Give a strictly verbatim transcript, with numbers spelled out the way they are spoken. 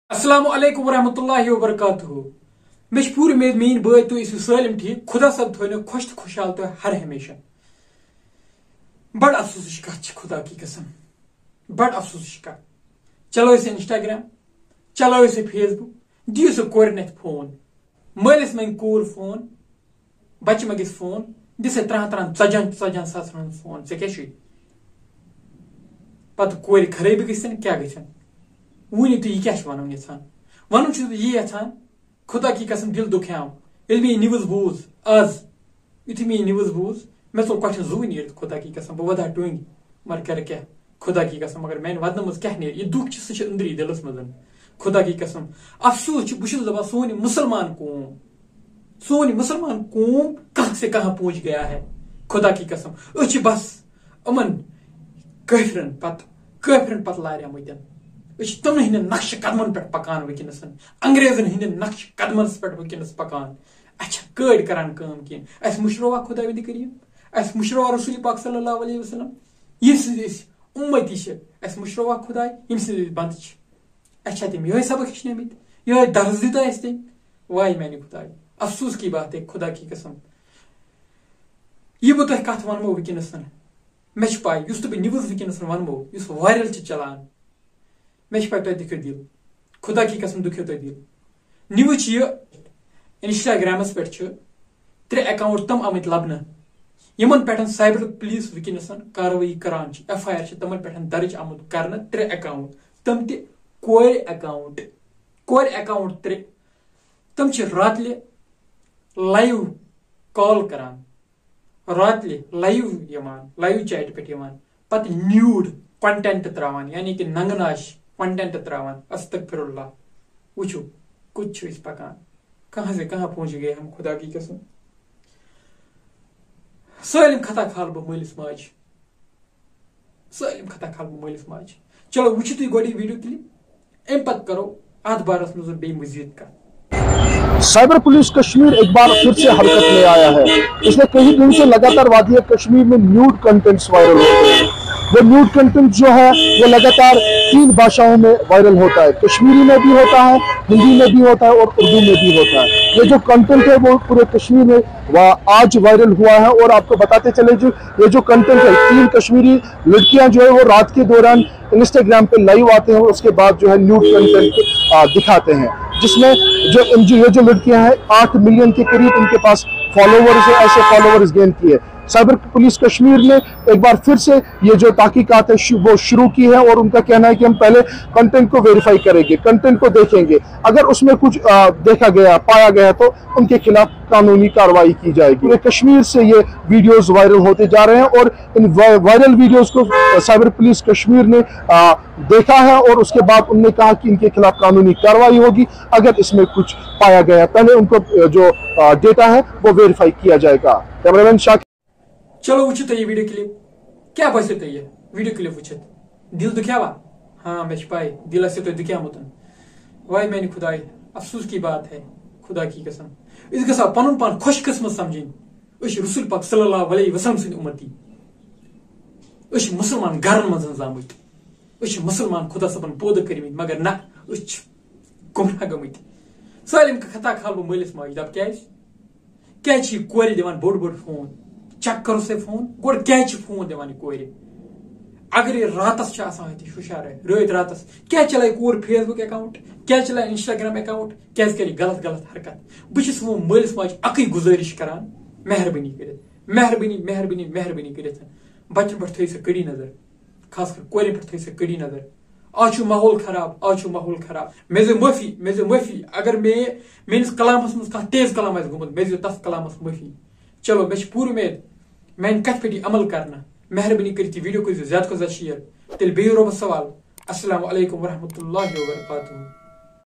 السلام علیکم ورحمۃ اللہ وبرکاتہ۔ مےٚ چھِ پوٗرٕ اُمید میٛٲنۍ بٲے تُہۍ ٲسِو سٲلِم ٹھیٖک۔ خۄدا صٲب تھٲینو خۄش تہٕ خۄشحال تہٕ ہر ہمیشہ۔ بڑٕ افسوسٕچ کتھ چھِ خۄدا کی قسم، بڑٕ افسوسٕچ کتھ۔ چلٲیِو سا Instagram، چلٲیِو سا Facebook، دِیِو سا کورِ نتھِ فون۔ مٲلِس منٛگہِ کوٗر فون، بچہِ منٛگٮ۪س فون، دِ سا ترٛہن ترٛہن ژتجی ہن ژتجی ہن ساسن ہُنٛد فون، ژےٚ کیٛاہ چھُے؟ پتہٕ کورِ خرٲبی گٔژھِتھ کیٛاہ گٔژھِتھ؟ ؤنِو تُہۍ، یہِ کیٛاہ چھُ ونُن یژھان؟ ونُن چھُس بہٕ یی یژھان، خۄدا کی قسم دِل دُکھیوم۔ ییٚلہِ مےٚ یہِ news بوٗز آز، یُتھُے مےٚ یہِ news بوٗز، مےٚ ژوٚل کۄٹھٮ۪ن زُوٕے نیٖرِتھ، خۄدا کی قسم، بہٕ وَدٕ ہا ٹُنٛگۍ، مگر کَرٕ کیٛاہ؟ خۄدا کی قسم، مگر میٛانہِ وَدنہٕ منٛز کیٛاہ نیرِ؟ یہِ دُکھ چھُ، سُہ چھُ أنٛدری دِلَس منٛز۔ خۄدا کی قسم، افسوس چھُ، بہٕ چھُس دَپان، سون یہِ مُسلمان قوم، سون یہِ مُسلمان قوم کہاں سے کہاں پہنچ گیا ہے؟ خۄدا کی قسم، أسۍ چھِ بس یِمن کٲفرن پتہٕ، کٲفرن پتہٕ لاریمٕتٮ۪ن۔ أسۍ چھِ تِمنٕے ہٕنٛدٮ۪ن نقشہٕ قدمن پٮ۪ٹھ پکان وٕنکیٚنس، انگریزن ہٕنٛدٮ۪ن نقشہٕ قدمس پٮ۪ٹھ وٕنکیٚنس پکان۔ اَسہِ چھا کٲڑۍ کران کٲم کینٛہہ؟ اَسہِ مُشرووا خۄداوندِ کریم؟ اَسہِ مُشرووا رسول پاک صلی اللہ علیہ وسلم؟ ییٚمہِ سٕنٛدۍ أسۍ اُمتی چھِ، اَسہِ مُشرووا خۄداے، ییٚمہِ سٕنٛدۍ أسۍ بندٕ چھِ؟ اَسہِ چھا تٔمۍ یِہوٚے سبق ہیٚچھنٲومٕتۍ؟ یِہوٚے درس دیُتا اَسہِ تٔمۍ؟ واے میانہِ خۄداے، افسوس کی بات ہے، خۄدا کی قسم۔ یہِ بہٕ تۄہہِ کتھ ونمو وٕنکیٚنس، مےٚ چھِ پاے، یُس تہِ بہٕ news وٕنکیٚنس ونمو، یُس viral چھِ چلان، مےٚ چھِ پاے تۄہہِ دُکھیو دِل۔ خۄدا کی قسم دُکھیو تۄہہِ دِل۔ News چھِ یہِ، Instagram-س پٮ۪ٹھ چھِ ترٛےٚ account تِم آمٕتۍ لبنہٕ، یِمن پٮ۪ٹھ cyber police وٕنکیٚنس کاروٲیی کران چھِ، F I R چھِ تِمن پٮ۪ٹھ درٕج آمُت کرنہٕ، ترٛےٚ account، تِم تہِ کورِ account، کورِ account ترٛےٚ۔ تِم چھِ راتلہِ live call کران، راتلہِ live یِوان، live chat پٮ۪ٹھ یِوان، پتہٕ nude content تراوان، یعنی کہِ ننگہٕ ناش content تراوان۔ استغفر اللہ۔ وٕچھِو، کوٚت چھِ أسۍ پکان، کہاں سے کہاں پہنچ گئے ہم، خدا کی قسم۔ سٲلِم خطا کھالہٕ بہٕ مٲلِس ماجہِ، سٲلِم خطا کھالہٕ بہٕ مٲلِس ماجہِ۔ چلو، وٕچھِو تُہۍ گۄڈٕ یہِ video clip، اَمہِ پتہٕ کرو اتھ بارس منٛز بیٚیہِ مزید کتھ۔ سائبر پولیس کشمیر ایک بار پھر سے حرکت میں آیا ہے۔ پچھلے کئی دن سے لگاتار وادی کشمیر میں نیوڈ کنٹینٹس وائرل ہوتے ہیں۔ وہ نیوڈ کنٹینٹ جو ہے، وہ لگاتار تین بھاشاؤں میں وائرل ہوتا ہے، کشمیری میں بھی ہوتا ہے، ہندی میں بھی ہوتا ہے اور اردو میں بھی ہوتا ہے۔ یہ جو کنٹینٹ ہے، وہ پورے کشمیر میں وا- آج وائرل ہوا ہے۔ اور آپ کو بتاتے چلے جو یہ جو کنٹینٹ ہے، تین کشمیری لڑکیاں جو ہے، وہ رات کے دوران انسٹاگرام پہ لائیو آتے ہیں اور اس کے بعد جو ہے نیوڈ کنٹینٹ دکھاتے ہیں، جس میں جو ان جو یہ جو لڑکیاں ہیں، آٹھ ملین کے قریب ان کے پاس فالوورز ہیں، ایسے فالوورز گین کیے۔ سائبر پولیس کشمیر نے ایک بار پھر سے یہ جو تحقیقات ہے، شو- وہ شروع کی ہے اور ان کا کہنا ہے کہ ہم پہلے کنٹینٹ کو ویریفائی کریں گے، کنٹینٹ کو دیکھیں گے۔ اگر اس میں کچھ آ، دیکھا گیا، پایا گیا، تو ان کے خلاف قانونی کارروائی کی جائے گی۔ پورے کشمیر سے یہ ویڈیوز وائرل ہوتے جا رہے ہیں اور ان وا- وائرل ویڈیوز کو سائبر پولیس کشمیر نے آ، دیکھا ہے اور اس کے بعد ان نے کہا کہ ان کے خلاف قانونی کارروائی ہوگی اگر اس میں کچھ پایا گیا۔ پہلے ان کو آ، جو آ، ڈیٹا ہے، وہ ویریفائی کیا جائے گا۔ کیمرہ مین شاکر۔ چلو، وٕچھِو تُہۍ یہِ video clip۔ کیٛاہ باسیو تۄہہِ یہِ video clip وٕچھِتھ؟ دِل دُکھیاوا؟ ہاں، مےٚ چھِ پاے، دِل آسیو تۄہہِ دُکھیومُت۔ واے میانہِ خۄدایہِ، افسوس کی بات ہے، خدا کی قسم۔ أسۍ گژھو پنُن پان خۄش قسمت سمجھٕنۍ۔ أسۍ چھِ رسول پاک صلی اللہ علیہ وسلم سٕنٛدۍ اُمتی۔ أسۍ چھِ مُسلمان گرن منٛز زامٕتۍ۔ أسۍ چھِ مُسلمان خدا صٲبن پٲدٕ کٔرمٕتۍ، مگر نہ، أسۍ چھِ گمراہ گٔمٕتۍ۔ سٲلِم خطا کھالہٕ بہٕ مٲلِس ماجہِ۔ دَپ کیٛازِ؟ کیٛازِ چھِ یہِ کورِ دِوان بوٚڑ بوٚڑ فون؟ چیک کرو سا فون، گۄڈٕ کیٛازِ چھِ فون دِوان یہِ کورِ؟ اگر یہِ راتس چھِ آسان اَتہِ ہُشارے، رٲتۍ راتس کیٛازِ چلایہِ کوٗر Facebook account؟ کیٛازِ چلایہِ Instagram account؟ کیٛازِ کرِ یہِ غلط غلط حرکت؟ بہٕ چھُس وۄنۍ مٲلِس ماجہِ اکٕے گُزٲرِش کران، مہربٲنی کٔرِتھ، مہربٲنی، مہربٲنی، مہربٲنی کٔرِتھ، بچن پٮ۪ٹھ تھٲیِو سا کٔڑی نظر، خاص کر کورٮ۪ن پٮ۪ٹھ تھٲیِو سا کٔڑی نظر۔ آز چھُ ماحول خراب، آز چھُ ماحول خراب۔ مےٚ زِ معٲفی، مےٚ زِ معٲفی، اگر مےٚ میٲنِس کلامس منٛز کانٛہہ تیز کلام آسہِ گوٚمُت، مےٚ زِ تتھ کلامس معٲفی۔ چلو، مےٚ چھِ پوٗرٕ اُمید میانہِ کتھِ پٮ۪ٹھ یی عمل کرنہٕ۔ مہربٲنی کٔرِتھ یہِ video کٔرۍزیو زیادٕ کھۄتہٕ زیادٕ share۔ تیٚلہِ بِہِو رۄبس حوالہٕ۔ السلام علیکم ورحمۃ اللہ وبرکاتہ۔